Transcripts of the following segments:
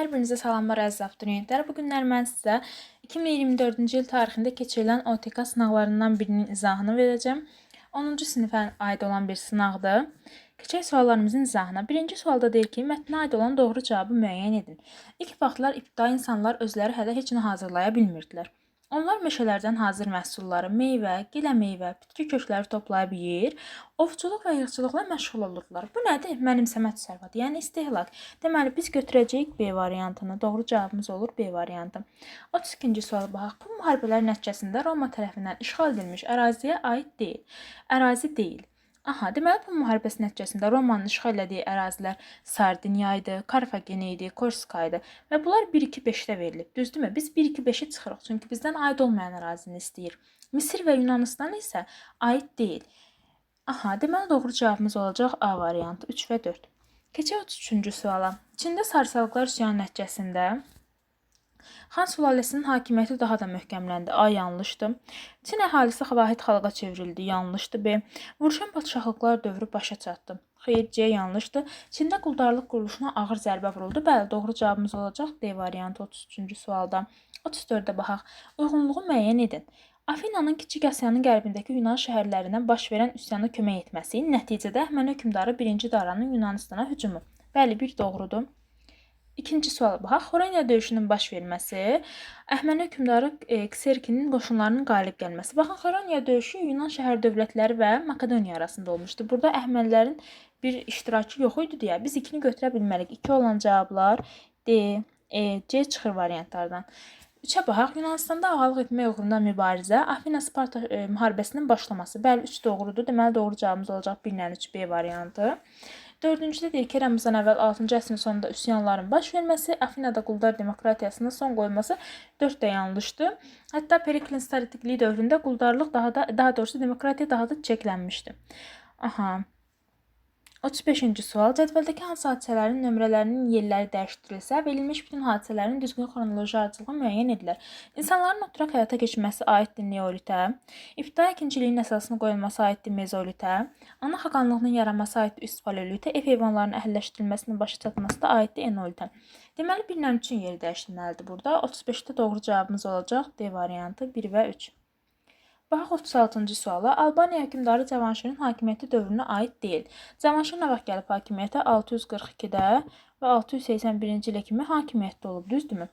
Hər birinizə salamlar əziz abituriyentlər. Bu günlər mən sizə 2024-cü il tarixində keçirilən OTK sınaqlarından birinin izahını verəcəm. 10-cu sinifə aid olan bir sınaqdır. Keçək suallarımızın izahına. Birinci sualda deyir ki, mətnə aid olan doğru cavabı müəyyən edin. İlk vaxtlar ibtidai insanlar özləri hələ heç nə hazırlaya bilmirdilər. Onlar meşələrdən hazır məhsulları, meyvə, gilə meyvə, bitki kökləri toplayıb yeyir, ovçuluq və yığçılıqla məşğul olurdular. Bu nədir? Mənimsəmə təsərrüfatı, yəni istehlak. Deməli, biz götürəcəyik B variantını. Doğru cavabımız olur B variantı. 32-ci suala baxaq. Bu müharibələr nəticəsində Roma tərəfindən işğal edilmiş əraziyə aid deyil. Ərazi deyil. Aha, deməli bu müharibəsi nəticəsində Romanın işğal elədiyi ərazilər Sardiniya idi, Karfagen idi, Korsika idi və bunlar 1 2 5-də verilib. Düzdürmü? Biz 1 2 5-i çıxırıq, çünki bizdən aid olmayan ərazini istəyir. Misir və Yunanistan isə aid deyil. Aha, deməli doğru cavabımız olacaq A variantı 3 və 4. Keçək 33-cü suala. Çində sarsalıqlar üsyanı nəticəsində Xan sülaləsinin hakimiyyəti daha da möhkəmləndi. A yanlışdır. Çin əhalisi vahid xalqa çevrildi. Yanlışdır. B. Vuruşan padşahlıqlar dövrü başa çatdı. Xeyr, C yanlışdır. Çində quldarlıq quruluşuna ağır zərbə vuruldu. Bəli, doğru cavabımız olacaq D variantı 33-cü sualda. 34-də baxaq. Uyğunluğu müəyyən edin. Afinanın Kiçik Asiyanın qərbindəki Yunan şəhərlərinə baş verən üsyana kömək etməsi, nəticədə Əhəməni hökmdarı 1-ci Daranın Yunanistana hücumu. Bəli, bir doğrudur. İkinci suala baxaq. Xoroniya döyüşünün baş verməsi, Əhəməni hökmdarı Kserkinin qoşunlarının qalib gəlməsi. Baxın, Xoroniya döyüşü Yunan şəhər dövlətləri və Makedoniya arasında olmuşdu. Burada Əhəmənilərin bir iştirakı yox idi deyə biz ikini götürə bilmərik. 2 olan cavablar D, E, C çıxır variantlardan. 3-ə baxaq. Yunanistanda ağalıq etmək uğrunda mübarizə, Afina-Sparta müharibəsinin başlaması. Bəli, 3 doğrudur. Deməli, doğru cavabımız olacaq 1 ilə 3 B variantı. Dördüncüdə deyir ki, eramızdan əvvəl 6-cı əsrin sonunda üsyanların baş verməsi, Afinada quldar demokratiyasının son qoyulması 4 də yanlışdır. Hətta Periklin stratejikliyi dövründə quldarlıq daha doğrusu demokratiya daha da çiçəklənmişdi. Aha. 35-ci sual. Cədvəldəki hansı hadisələrin nömrələrinin yerləri dəyişdirilsə, verilmiş bütün hadisələrin düzgün xronoloji ardıcıllığı müəyyən edilir. İnsanların oturaq həyata keçməsi aiddir neolitə, ibtidai əkinçiliyin əsasının qoyulması aiddir mezolitə, ana xaqanlığının yaranması aiddir üst paleolitə, ev heyvanlarının əhəlləşdirilməsinin başa çatması da aiddir enolitə. Deməli, 1 ilə 3-ün yeri dəyişdirilməlidir burada. 35-də doğru cavabımız olacaq D variantı 1 və 3. Baxaq 36-cı suala. Albaniya hökmdarı Cavanşirin hakimiyyəti dövrünə aid deyil. Cavanşir nə vaxt gəlib hakimiyyətə? 642-də və 681-ci ilə kimi hakimiyyətdə olub, düzdürmü?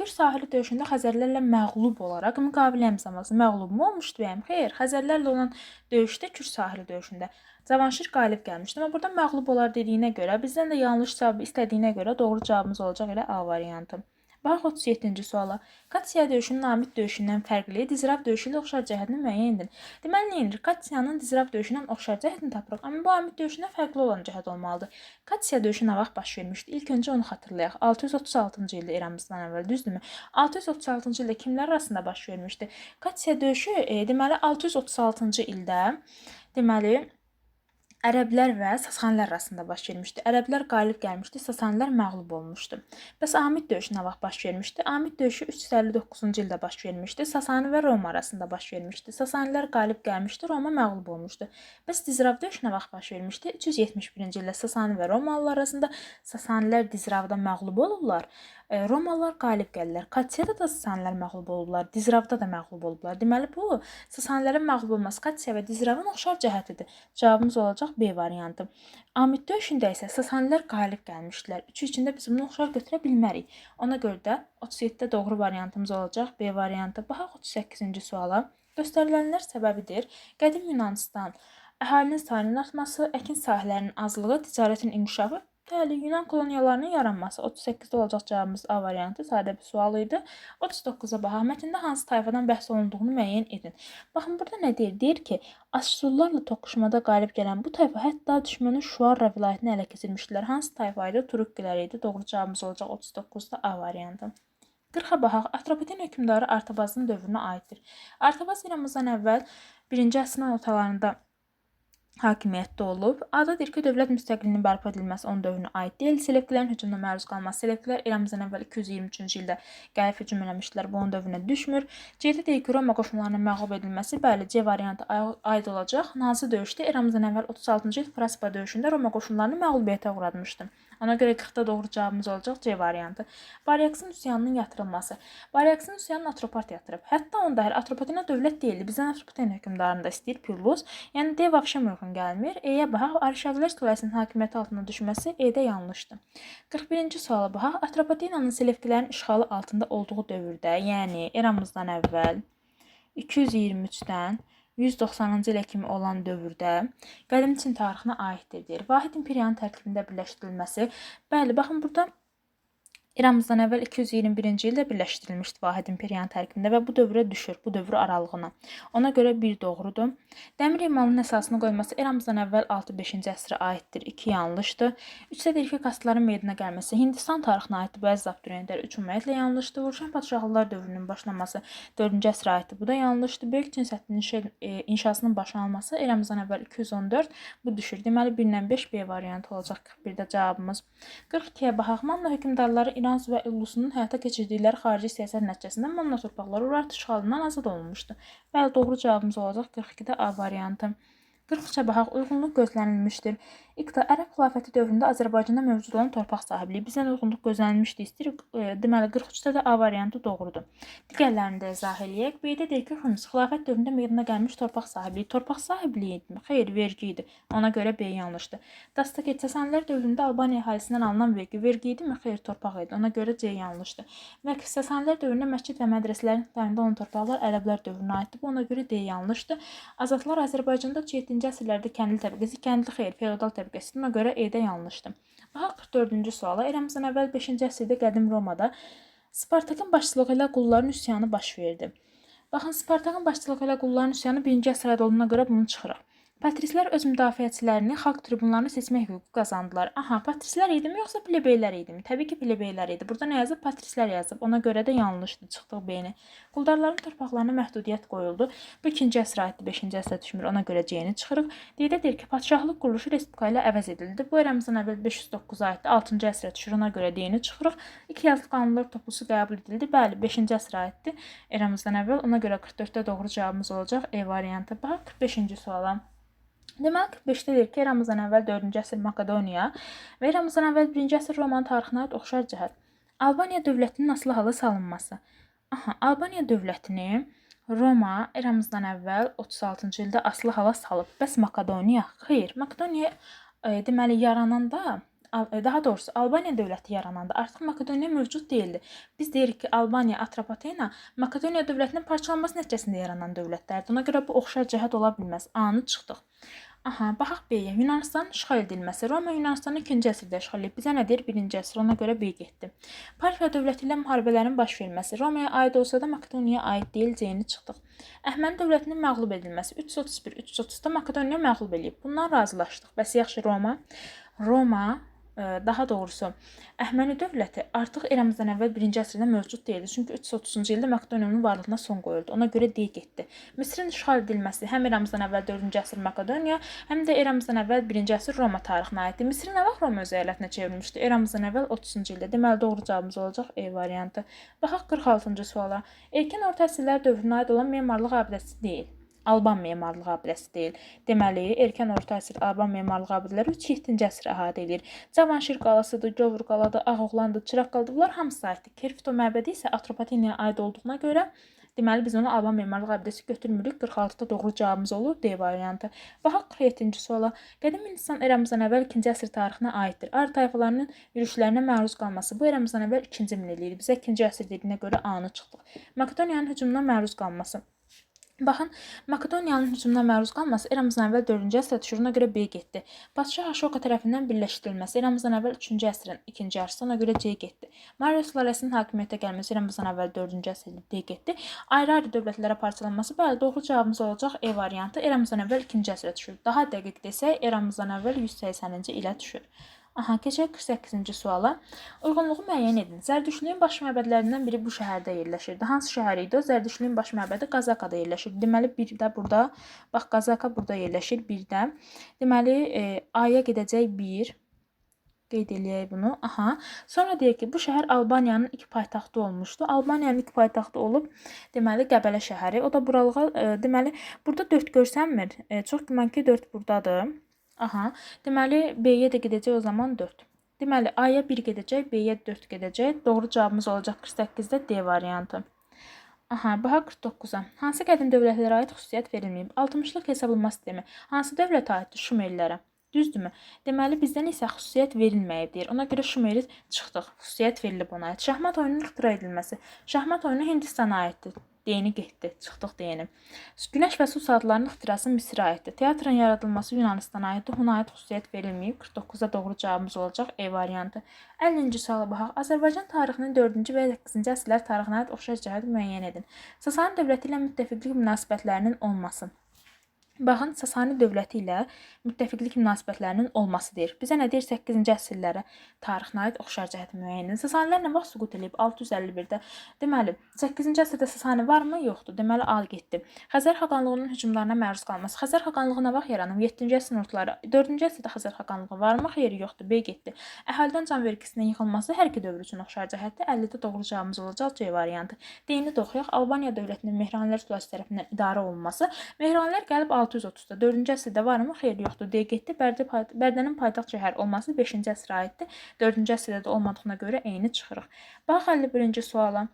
Kür sahili döyüşündə Xəzərlərlə məğlub olaraq müqavilə imzalaması məğlub mu olmuşdu bəyəm? Xeyr, Xəzərlərlə olan döyüşdə Kür sahili döyüşündə Cavanşir qalib gəlmişdi. Amma burada məğlub olar dediyinə görə, bizdən də yanlış cavabı istədiyinə görə doğru cavabımız olacaq elə A variantı. Baxaq 37-ci suala. Katsiya döyüşünün Amid döyüşündən fərqli, Dizrav döyüşü ilə oxşar cəhətini müəyyən edin. Deməli, nə edirik? Katsiyanın Dizrav döyüşündən oxşar cəhətini tapırıq. Amma bu Amid döyüşündən fərqli olan cəhət olmalıdır. Katsiya döyüşü nə vaxt baş vermişdi? İlk öncə onu xatırlayaq. 636-cı ildə eramızdan əvvəl, düzdürmü? 636-cı ildə kimlər arasında baş vermişdi? Katsiya döyüşü deməli 636-cı ildə deməli Ərəblər və Sasanilər arasında baş vermişdi. Ərəblər qalib gəlmişdi, Sasanilər məğlub olmuşdu. Bəs Amid döyüşü nə vaxt baş vermişdi? Amid döyüşü 359-cu ildə baş vermişdi. Sasani və Roma arasında baş vermişdi. Sasanilər qalib gəlmişdi, Roma məğlub olmuşdu. Bəs Dizrav döyüşü nə vaxt baş vermişdi? 371-ci ildə Sasani və Romalılar arasında Sasanilər Dizravda məğlub olurlar. Romalılar qalib gəlirlər. Katsiyada da Sasanilər məğlub olublar, Dizravda da məğlub olublar. Deməli bu Sasanilərin məğlub olması Katsiya və Dizravın oxşar cəhətidir. Cavabımız olacaq B variantı. Amid döyüşündə isə Sasanilər qalib gəlmişdilər. Üçü içində biz bunu oxşar götürə bilmərik. Ona görə də 37-də doğru variantımız olacaq B variantı. Baxaq 38-ci suala. Göstərilənlər səbəbidir. Qədim Yunanistan əhalinin sayının artması, əkin sahələrinin azlığı, ticarətin inkişafı. Bəli, Yunan koloniyalarının yaranması. 38-də olacaq cavabımız A variantı. Sadə bir sual idi. 39-a baxaq. Mətndə hansı tayfadan bəhs olunduğunu müəyyən edin. Baxın, burada nə deyir? Deyir ki, Assurlarla toqquşmada qalib gələn bu tayfa hətta düşmənin Şuarra vilayətini ələ keçirmişdilər. Hansı tayfa idi? Turukkilər idi. Doğru cavabımız olacaq 39-da A variantı. 40-a baxaq. Atropatena hökmdarı Artabazın dövrünə aiddir. Artabaz eramızdan əvvəl 1-ci əsrin ortalarında hakimiyyətdə olub. A-da deyir ki, dövlət müstəqilliyinin bərpa edilməsi onun dövrünə aid deyil. Selevkilərin hücumuna məruz qalması. Selevkilər eramızdan əvvəl 223-cü ildə gəlib hücum eləmişdilər. Bu onun dövrünə düşmür. C-də deyir ki, Roma qoşunlarının məğlub edilməsi. Bəli, C variantı aid olacaq. Hansı döyüşdə? Eramızdan əvvəl 36-cı il Fraspa döyüşündə Roma qoşunlarını məğlubiyyətə uğratmışdı. Ona görə 40-da doğru cavabımız olacaq C variantı. Baryaksın üsyanının yatırılması. Baryaksın üsyanını Atropart yatırıb. Hətta onda hələ Atropatena dövlət deyildi. Bizdən Atropatena hökmdarını da istəyir Pyrrhus. Yəni D vəbşə uyğun gəlmir. E-yə baxaq. Arşaqilər sülaləsinin hakimiyyəti altına düşməsi E-də yanlışdır. 41-ci suala baxaq. Atropatenanın Selevkilərin işğalı altında olduğu dövrdə, yəni eramızdan əvvəl 223-dən 190-cı ilə kimi olan dövrdə qədim Çin tarixinə aiddir deyir. Vahid imperiyanın tərkibində birləşdirilməsi. Bəli, baxın burada eramızdan əvvəl 221-ci ildə birləşdirilmişdi Vahid imperiyanın tərkibində və bu dövrə düşür, bu dövr aralığına. Ona görə 1 doğrudur. Dəmir emalının əsasını qoyması eramızdan əvvəl 6-5-ci əsrə aiddir. 2 yanlışdır. 3-də deyir ki, kastların meydana gəlməsi Hindistan tarixinə aiddir. Bu əziz abituriyentlər 3 ümumiyyətlə yanlışdır. Vuruşan padşahlıqlar dövrünün başlaması 4-cü əsrə aiddir. Bu da yanlışdır. Böyük Çin səddinin inşasının başlanması eramızdan əvvəl 214 bu düşür. Deməli 1 ilə 5 B variantı olacaq 41-də cavabımız. 42-yə baxaq. Manna hökmdarları İranzu və Illusunun həyata keçirdikləri xarici siyasət nəticəsində Manna torpaqları Urartu işğalından azad olunmuşdu. Bəli, doğru cavabımız olacaq 42-də A variantı. 43-ə baxaq. Uyğunluq gözlənilmişdir. İqta Ərəb xilafəti dövründə Azərbaycanda mövcud olan torpaq sahibliyi. Bizdən uyğunluq gözlənilmişdi istəyirik. Deməli 43-də də A variantı doğrudur. Digərlərini də izah eləyək. B-də deyir ki, Xüms xilafət dövründə meydana gəlmiş torpaq sahibliyi. Torpaq sahibliyi idimi? Xeyr, vergi idi. Ona görə B yanlışdır. Dastakert Səsanilər dövründə Albaniya əhalisindən alınan vergi. Vergi idimi? Xeyr, torpaq idi. Ona görə C yanlışdır. Vəqf Səsanilər dövründə məscid və mədrəsələrin dairində olan torpaqlar ərəblər dövrünə aiddir. Bu ona görə D yanlışdır. Azadlar Azərbaycanda 7-ci əsrlərdə kəndli təbəqəsi, kəndli xeyr, feodal təbəqəsi. Buna görə E-də yanlışdır. Baxaq 44-cü suala. Eramızdan əvvəl 5-ci əsrdə qədim Romada Spartakın başçılığı ilə qulların üsyanı baş verdi. Baxın, Spartakın başçılığı ilə qulların üsyanı 1-ci əsrdə olduğuna görə bunu çıxırıq. Patrislər öz müdafiəçilərini xalq tribunlarını seçmək hüququ qazandılar. Aha, patrislər idimi yoxsa plebeylər idimi? Təbii ki, plebeylər idi. Burada nə yazıb? Patrislər yazıb. Ona görə də yanlışdır. Çıxdıq B-ni. Quldarların torpaqlarına məhdudiyyət qoyuldu. Bu 2-ci əsrə aiddir, 5-ci əsrə düşmür. Ona görə C-ni çıxırıq. D-də deyir ki, padşahlıq quruluşu respublika ilə əvəz edildi. Bu eramızdan əvvəl 509-a aiddir. 6-cı əsrə düşür. Ona görə D-ni çıxırıq. İki yazılı qanunlar toplusu qəbul edildi. Bəli, 5-ci əsrə aiddir. Eramızdan əvvəl. Ona görə 44-də doğru cavabımız olacaq. E variantı. Bax, 45-ci suala. Deməli, 45-də deyir ki, eramızdan əvvəl 4-cü əsr Makedoniya və eramızdan əvvəl 1-ci əsr Roman tarixinə aid oxşar cəhət. Albaniya dövlətinin asılı hala salınması. Aha, Albaniya dövlətini Roma eramızdan əvvəl 36-cı ildə asılı hala salıb. Bəs Makedoniya? Xeyr, Makedoniya deməli yarananda, daha doğrusu Albaniya dövləti yarananda artıq Makedoniya mövcud deyildi. Biz deyirik ki, Albaniya, Atropatena Makedoniya dövlətinin parçalanması nəticəsində yaranan dövlətlərdir. Ona görə bu oxşar cəhət ola bilməz. A-nı çıxdıq. Aha, baxaq B-yə. Yunanistanın işğal edilməsi. Roma Yunanistanı 2-ci əsrdə işğal edib. Bizə nə deyir? 1-ci əsr. Ona görə B getdi. Parfiya dövləti ilə müharibələrin baş verməsi. Romaya aid olsa da Makedoniyaya aid deyil. C-ni çıxdıq. Əhəməni dövlətinin məğlub edilməsi. 331-330-da Makedoniya məğlub eləyib. Bundan razılaşdıq. Bəs yaxşı Roma? Roma, daha doğrusu Əhəməni dövləti artıq eramızdan əvvəl 1-ci əsrdə mövcud deyildi. Çünki 330-cu ildə Makedoniyanın varlığına son qoyuldu. Ona görə D getdi. Misrin işğal edilməsi həm eramızdan əvvəl 4-cü əsr Makedoniya, həm də eramızdan əvvəl 1-ci əsr Roma tarixinə aiddir. Misri nə vaxt Roma öz əyalətinə çevrilmişdi? Eramızdan əvvəl 30-cu ildə. Deməli doğru cavabımız olacaq E variantı. Baxaq 46-cı suala. Erkən orta əsrlər dövrünə aid olan memarlıq abidəsi deyil. Alban memarlıq abidəsi deyil. Deməli, erkən orta əsr Alban memarlıq abidələri 3-7-ci əsr əhatə eləyir. Cavanşir qalasıdır, Govur qaladır, Ağoğlandır, Çıraq qaladır. Bunlar hamısı aiddir. Kerfito məbədi isə Atropatenaya aid olduğuna görə deməli biz onu Alban memarlıq abidəsi götürmürük. 46-da doğru cavabımız olur D variantı. Baxaq 47-ci suala. Qədim Hindistan eramızdan əvvəl 2-ci əsr tarixinə aiddir. Ari tayfalarının yürüşlərinə məruz qalması. Bu eramızdan əvvəl 2-ci minillik idi. Bizə 2-ci əsr dediyinə görə A-nı çıxdıq. Makedoniyanın hücumuna məruz qalması. Baxın, Makedoniyanın hücumuna məruz qalması eramızdan əvvəl 4-cü əsrə düşür, ona görə B getdi. Padşah Aşoka tərəfindən birləşdirilməsi eramızdan əvvəl 3-cü əsrin ikinci yarısı, ona görə C getdi. Mario sülaləsinin hakimiyyətə gəlməsi eramızdan əvvəl 4-cü əsrdə D getdi. Ayrı-ayrı dövlətlərə parçalanması, bəli, doğru cavabımız olacaq E variantı eramızdan əvvəl 2-ci əsrə düşür. Daha dəqiq desək, eramızdan əvvəl 180-ci ilə düşür. Aha, keçək 48-ci suala. Uyğunluğu müəyyən edin. Zərdüştlüyün baş məbədlərindən biri bu şəhərdə yerləşirdi. Hansı şəhər idi o? Zərdüştlüyün baş məbədi Qazakada yerləşirdi. Deməli, bir də burada, bax Qazaka burada yerləşir, bir də. Deməli, A-ya gedəcək 1. Qeyd eləyək bunu. Aha. Sonra deyir ki, bu şəhər Albaniyanın ilk paytaxtı olmuşdu. Albaniyanın ilk paytaxtı olub, deməli, Qəbələ şəhəri. O da buralığa, deməli, burada 4 görsənmir. Çox güman ki, 4 buradadır. Aha. Deməli, B-yə də gedəcək o zaman 4. Deməli, A-ya 1 gedəcək, B-yə 4 gedəcək. Doğru cavabımız olacaq 48-də D variantı. Aha, baxaq 49-a. Hansı qədim dövlətlərə aid xüsusiyyət verilməyib? 60-lıq hesablama sistemi hansı dövlətə aiddir? Şumerlərə. Düzdürmü? Deməli, bizdən isə xüsusiyyət verilməyib deyir. Ona görə Şumeri çıxdıq. Xüsusiyyət verilib ona aid. Şahmat oyununun ixtira edilməsi. Şahmat oyunu Hindistana aiddir. D-ni getdi. Çıxdıq D-ni. Günəş və su saatlarının ixtirası Misirə aiddir. Teatrın yaradılması Yunanistana aiddir. Huna aid xüsusiyyət verilməyib. 49-da doğru cavabımız olacaq E variantı. 50-ci suala baxaq. Azərbaycan tarixinin 4-cü və 8-ci əsrlər tarixinə aid oxşar cəhəti müəyyən edin. Sasani dövləti ilə müttəfiqlik münasibətlərinin olması. Baxın, Sasani dövləti ilə müttəfiqlik münasibətlərinin olması deyir. Bizə nə deyir? 8-ci əsrlərə tarixinə aid oxşar cəhəti müəyyən edin. Sasanilər nə vaxt süqut eləyib? 651-də. Deməli, 8-ci əsrdə Sasani varmı? Yoxdur. Deməli, A getdi. Xəzər xaqanlığının hücumlarına məruz qalması. Xəzər xaqanlığı nə vaxt yaranıb? 7-ci əsrin ortaları. 4-cü əsrdə Xəzər xaqanlığı varmı? Xeyr, yoxdur. B getdi. Əhalidən can vergisinin yığılması hər iki dövr üçün oxşar cəhətdir. 50-də doğru cavabımız olacaq C variantı. D-ni də oxuyaq. Albaniya dövlətinin Mehranilər sülaləsi tərəfindən idarə olunması. Mehranilər gəlib 630-da. 4-cü əsrdə varmı? Xeyr, yoxdur. D getdi. Bərdənin paytaxt şəhər olması 5-ci əsrə aiddir. 4-cü əsrdə də olmadığına görə eyni çıxırıq. Bax 51-ci suala.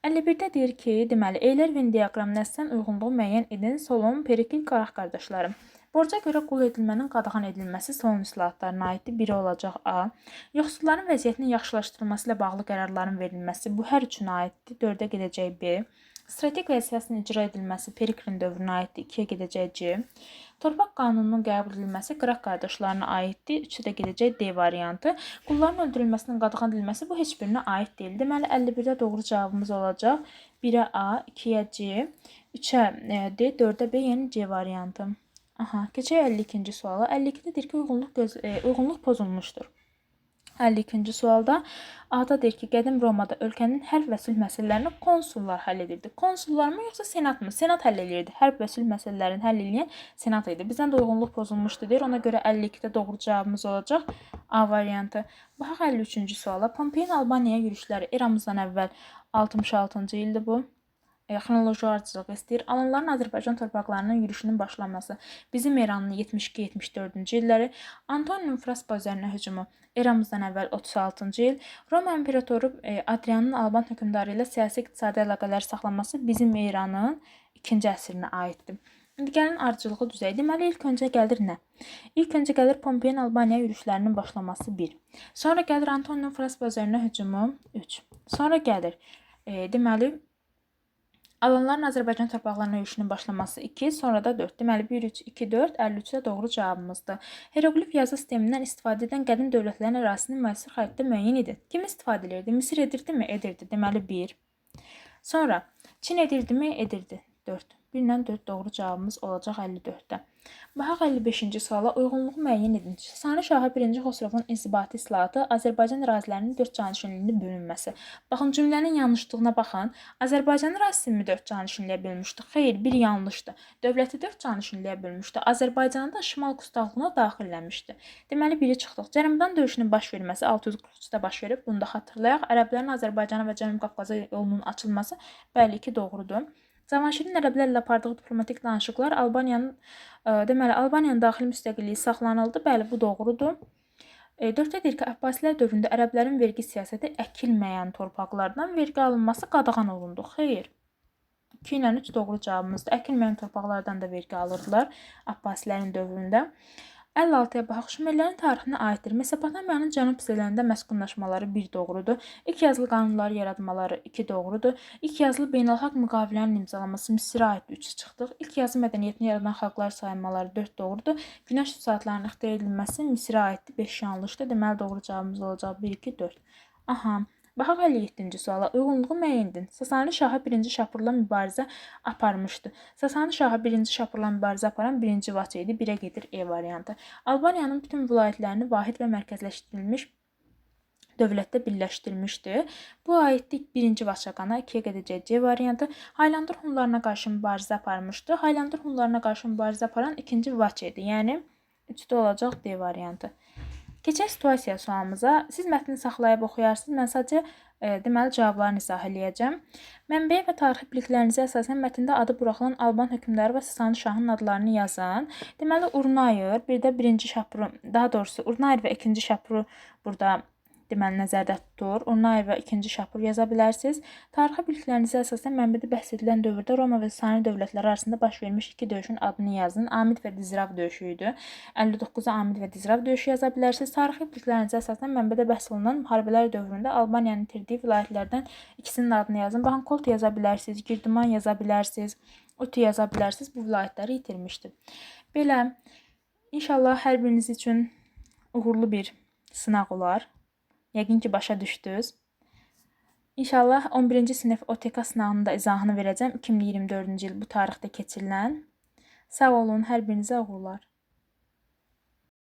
51-də deyir ki, deməli, Eyler-Venn diaqramına əsasən uyğunluğu müəyyən edin. Solon, Perikl, Qaraq qardaşları. Borca görə qul edilmənin qadağan edilməsi Solon islahatlarına aiddir. Biri olacaq A. Yoxsulların vəziyyətinin yaxşılaşdırılması ilə bağlı qərarların verilməsi bu hər üçünə aiddir. 4-ə gedəcək B. Strateq vəzifəsinin icra edilməsi Periklin dövrünə aiddir. 2-yə gedəcək C. Torpaq qanununun qəbul edilməsi Qraq qardaşlarına aiddir. 3-ə də gedəcək D variantı. Qulların öldürülməsinin qadağan edilməsi bu heç birinə aid deyil. Deməli 51-də doğru cavabımız olacaq. 1-ə A, 2-yə C, 3-ə D, 4-ə B, yəni C variantı. Aha, keçək 52-ci suala. 52-də deyir ki, uyğunluq pozulmuşdur. 52-ci sualda A-da deyir ki, qədim Romada ölkənin hərb və sülh məsələlərini konsullar həll edirdi. Konsullar mı yoxsa senat mı? Senat həll edirdi. Hərb və sülh məsələlərini həll edən senat idi. Bizdən də uyğunluq pozulmuşdu deyir. Ona görə 52-də doğru cavabımız olacaq A variantı. Baxaq 53-cü suala. Pompeyin Albaniyaya yürüşləri eramızdan əvvəl 66-cı ildir bu. Xronoloji ardıcılıq istəyir. Alanların Azərbaycan torpaqlarının yürüşünün başlaması bizim eranın 72-74-cü illəri, Antoninin Fraspa üzərinə hücumu eramızdan əvvəl 36-cı il, Roma imperatoru Adrianın Alban hökmdarı ilə siyasi-iqtisadi əlaqələr saxlaması bizim eranın 2-ci əsrinə aiddir. İndi gəlin ardıcılığı düzək. Deməli, ilk öncə gəlir nə? İlk öncə gəlir Pompeyin Albaniyaya yürüşlərinin başlaması 1. Sonra gəlir Antoninin Fraspa üzərinə hücumu 3. Sonra gəlir deməli Alanların Azərbaycan torpaqlarına yürüşünün başlaması 2, sonra da 4. Deməli 1, 3, 2, 4, 53-də doğru cavabımızdır. Heroqlif yazı sistemindən istifadə edən qədim dövlətlərin ərazisini müasir xəritədə müəyyən edin. Kim istifadə edirdi? Misir edirdimi? Edirdi. Deməli 1. Sonra Çin edirdimi? Edirdi. 4. 1 ilə 4 doğru cavabımız olacaq 54-də. Baxaq 55-ci suala. Uyğunluğu müəyyən edin. Sasani şahı 1-ci Xosrovun inzibati islahatı Azərbaycan ərazilərinin 4 canişinliyində bölünməsi. Baxın, cümlənin yanlışlığına baxın. Azərbaycan ərazisini mi 4 canişinliyə bölmüşdü? Xeyr, bir yanlışdır. Dövləti 4 canişinliyə bölmüşdü. Azərbaycanı da Şimal Qustaqlığına daxil eləmişdi. Deməli, biri çıxdıq. Cərəmdan döyüşünün baş verməsi 643-də baş verib. Bunu da xatırlayaq. Ərəblərin Azərbaycana və Cənub Qafqaza yolunun açılması, bəli, 2 doğrudur. Cavanşirin ərəblərlə apardığı diplomatik danışıqlar Albaniyanın deməli Albaniyanın daxili müstəqilliyi saxlanıldı. Bəli, bu doğrudur. 4-də deyir ki, Əbbasilər dövründə ərəblərin vergi siyasəti əkilməyən torpaqlardan vergi alınması qadağan olundu. Xeyr. 2 ilə 3 doğru cavabımızdır. Əkilməyən torpaqlardan da vergi alırdılar Abbasilərin dövründə. 56-ya baxaq. Şumerlərin tarixinə aiddir. Mesopotamiyanın cənub hissələrində məskunlaşmaları 1 doğrudur. İlk yazılı qanunları yaratmaları 2 doğrudur. İlk yazılı beynəlxalq müqavilənin imzalaması Misirə aiddir. 3 çıxdıq. İlk yazı mədəniyyətini yaradan xalqlar sayılmaları 4 doğrudur. Günəş saatlarının ixtira edilməsi Misirə aiddir. 5 yanlışdır. Deməli doğru cavabımız olacaq 1 2 4. Aha. Baxaq 57-ci suala. Uyğunluğu müəyyən edin. Sasani şahı 1-ci Şapurla mübarizə aparmışdı. Sasani şahı 1-ci Şapurla mübarizə aparan 1-ci Vaçe idi. 1-ə gedir E variantı. Albaniyanın bütün vilayətlərini vahid və mərkəzləşdirilmiş dövlətdə birləşdirmişdi. Bu aidlik 1-ci Vaçaqana, 2-yə gedəcək C variantı. Haylandur Hunlarına qarşı mübarizə aparmışdı. Haylandur Hunlarına qarşı mübarizə aparan 2-ci Vaçe idi. Yəni 3-də olacaq D variantı. Keçək situasiya sualımıza. Siz mətni saxlayıb oxuyarsınız. Mən sadəcə deməli cavablarını izah eləyəcəm. Mənbəyə və tarixi biliklərinizə əsasən mətndə adı buraxılan Alban hökmdarı və Sasani şahının adlarını yazın. Deməli Urnayır, bir də 1-ci Şapuru, daha doğrusu Urnayır və 2-ci Şapuru burada deməli nəzərdə tutur. Urnayeva 2-ci Şapur yaza bilərsiniz. Tarixi biliklərinizə əsasən mənbədə bəhs edilən dövrdə Roma və Sasani dövlətləri arasında baş vermiş iki döyüşün adını yazın. Amid və Dizrav döyüşü idi. 59-a Amid və Dizrav döyüşü yaza bilərsiniz. Tarixi biliklərinizə əsasən mənbədə bəhs olunan müharibələr dövründə Albaniyanın itirdiyi vilayətlərdən ikisinin adını yazın. Baxın, Kolt yaza bilərsiniz, Girdiman yaza bilərsiniz, Uti yaza bilərsiniz. Bu vilayətləri itirmişdi. Belə, inşallah hər biriniz üçün uğurlu bir sınaq olar. Yəqin ki, başa düşdünüz. İnşallah 11-ci sinif OTK sınağının da izahını verəcəm. 2024-cü il bu tarixdə keçirilən. Sağ olun, hər birinizə uğurlar.